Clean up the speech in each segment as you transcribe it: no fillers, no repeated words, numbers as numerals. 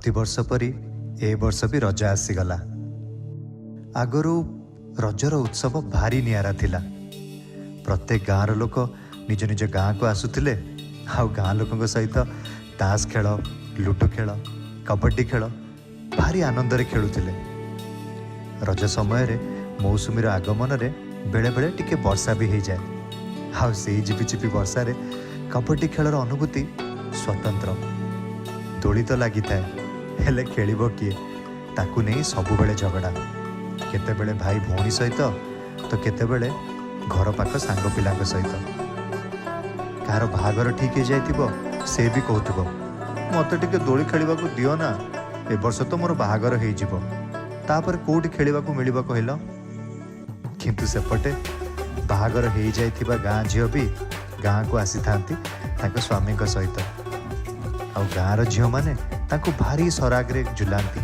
ପ୍ରତିବର୍ଷ ପରି ଏ ବର୍ଷ ବି ରଜ ଆସିଗଲା। ଆଗରୁ ରଜର ଉତ୍ସବ ଭାରି ନିଆରା ଥିଲା। ପ୍ରତ୍ୟେକ ଗାଁର ଲୋକ ନିଜ ନିଜ ଗାଁକୁ ଆସୁଥିଲେ ଆଉ ଗାଁ ଲୋକଙ୍କ ସହିତ ତାସ ଖେଳ, ଲୁଡୁ ଖେଳ, କବାଡ଼ି ଖେଳ ଭାରି ଆନନ୍ଦରେ ଖେଳୁଥିଲେ। ରଜ ସମୟରେ ମୌସୁମୀର ଆଗମନରେ ବେଳେବେଳେ ଟିକେ ବର୍ଷା ବି ହେଇଯାଏ ଆଉ ସେଇ ଝିପିଝିପି ବର୍ଷାରେ କବାଡ଼ି ଖେଳର ଅନୁଭୂତି ସ୍ୱତନ୍ତ୍ର। ଦୋଳି ତ ଲାଗିଥାଏ, ହେଲେ ଖେଳିବ କିଏ, ତାକୁ ନେଇ ସବୁବେଳେ ଝଗଡ଼ା। କେତେବେଳେ ଭାଇ ଭଉଣୀ ସହିତ ତ କେତେବେଳେ ଘର ପାଖ ସାଙ୍ଗ ପିଲାଙ୍କ ସହିତ। କାହାର ବାହାଘର ଠିକ୍ ହେଇଯାଇଥିବ, ସେ ବି କହୁଥିବ, "ମୋତେ ଟିକେ ଦୋଳି ଖେଳିବାକୁ ଦିଅ ନା, ଏ ବର୍ଷ ତ ମୋର ବାହାଘର ହେଇଯିବ, ତାପରେ କୋଉଠି ଖେଳିବାକୁ ମିଳିବ କହିଲ?" କିନ୍ତୁ ସେପଟେ ବାହାଘର ହେଇଯାଇଥିବା ଗାଁ ଝିଅ ବି ଗାଁକୁ ଆସିଥାନ୍ତି ତାଙ୍କ ସ୍ୱାମୀଙ୍କ ସହିତ ଆଉ ଗାଁର ଝିଅମାନେ ତାଙ୍କୁ ଭାରି ସରାଗରେ ଝୁଲାନ୍ତି।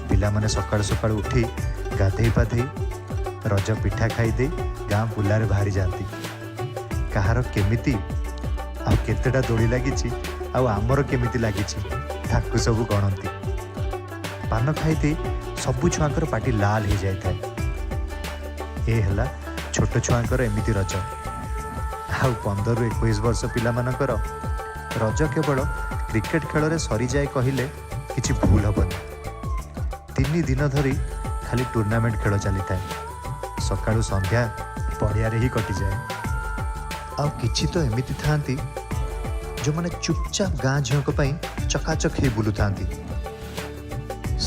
ପିଲାମାନେ ସକାଳୁ ସକାଳୁ ଉଠି ଗାଧେଇ ପାଧେଇ ରଜ ପିଠା ଖାଇଦେଇ ଗାଁ ବୁଲାରେ ବାହାରି ଯାଆନ୍ତି। କାହାର କେମିତି ଆଉ କେତେଟା ଦୋଳି ଲାଗିଛି ଆଉ ଆମର କେମିତି ଲାଗିଛି, ତାକୁ ସବୁ ଗଣନ୍ତି। ପାନ ଖାଇଦେଇ ସବୁ ଛୁଆଙ୍କର ପାଟି ଲାଲ ହେଇଯାଇଥାଏ। ଏ ହେଲା ଛୋଟ ଛୁଆଙ୍କର ଏମିତି ରଜ। ଆଉ 15ରୁ 21 ବର୍ଷ ପିଲାମାନଙ୍କର ରଜ କେବଳ କ୍ରିକେଟ ଖେଳରେ ସରିଯାଏ କହିଲେ କିଛି ଭୁଲ ହେବନି। 3 ଦିନ ଧରି ଖାଲି ଟୁର୍ଣ୍ଣାମେଣ୍ଟ ଖେଳ ଚାଲିଥାଏ। ସକାଳୁ ସନ୍ଧ୍ୟା ପଡ଼ିଆରେ ହିଁ କଟିଯାଏ। ଆଉ କିଛି ତ ଏମିତି ଥାଆନ୍ତି, ଯେଉଁମାନେ ଚୁପଚାପ ଗାଁ ଝିଅଙ୍କ ପାଇଁ ଚକାଚକ ହେଇ ବୁଲୁଥାନ୍ତି।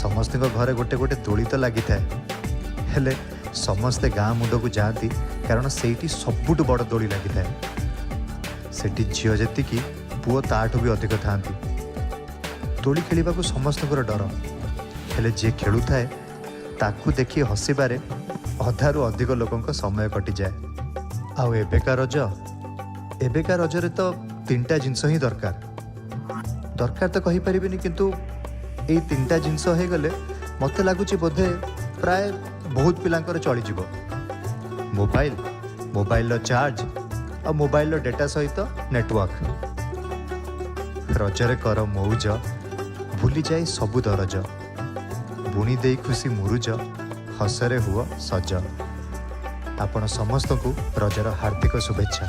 ସମସ୍ତଙ୍କ ଘରେ ଗୋଟେ ଗୋଟେ ଦୋଳି ତ ଲାଗିଥାଏ, ହେଲେ ସମସ୍ତେ ଗାଁ ମୁଣ୍ଡକୁ ଯାଆନ୍ତି, କାରଣ ସେଇଠି ସବୁଠୁ ବଡ଼ ଦୋଳି ଲାଗିଥାଏ। ସେଠି ଝିଅ ଯେତିକି, ପୁଅ ତାଠୁ ବି ଅଧିକ ଥାଆନ୍ତି। ଦୋଳି ଖେଳିବାକୁ ସମସ୍ତଙ୍କର ଡର, ହେଲେ ଯିଏ ଖେଳୁଥାଏ ତାକୁ ଦେଖି ହସିବାରେ ଅଧାରୁ ଅଧିକ ଲୋକଙ୍କ ସମୟ କଟିଯାଏ। ଆଉ ଏବେକା ରଜ, ଏବେକା ରଜରେ ତ ତିନିଟା ଜିନିଷ ହିଁ ଦରକାର। ଦରକାର ତ କହିପାରିବିନି, କିନ୍ତୁ ଏଇ ତିନିଟା ଜିନିଷ ହେଇଗଲେ ମୋତେ ଲାଗୁଛି ବୋଧେ ପ୍ରାୟ ବହୁତ ପିଲାଙ୍କର ଚଳିଯିବ। ମୋବାଇଲ, ମୋବାଇଲର ଚାର୍ଜ ଆଉ ମୋବାଇଲର ଡେଟା ସହିତ ନେଟୱାର୍କ। ରଜରେ କର ମଉଜ, ଭୁଲିଯାଇ ସବୁ ଦରଜ, ବୁଣି ଦେଇ ଖୁସି ମୁରୁଜ, ହସରେ ହୁଅ ସଜ। ଆପଣ ସମସ୍ତଙ୍କୁ ରଜର ହାର୍ଦ୍ଦିକ ଶୁଭେଚ୍ଛା।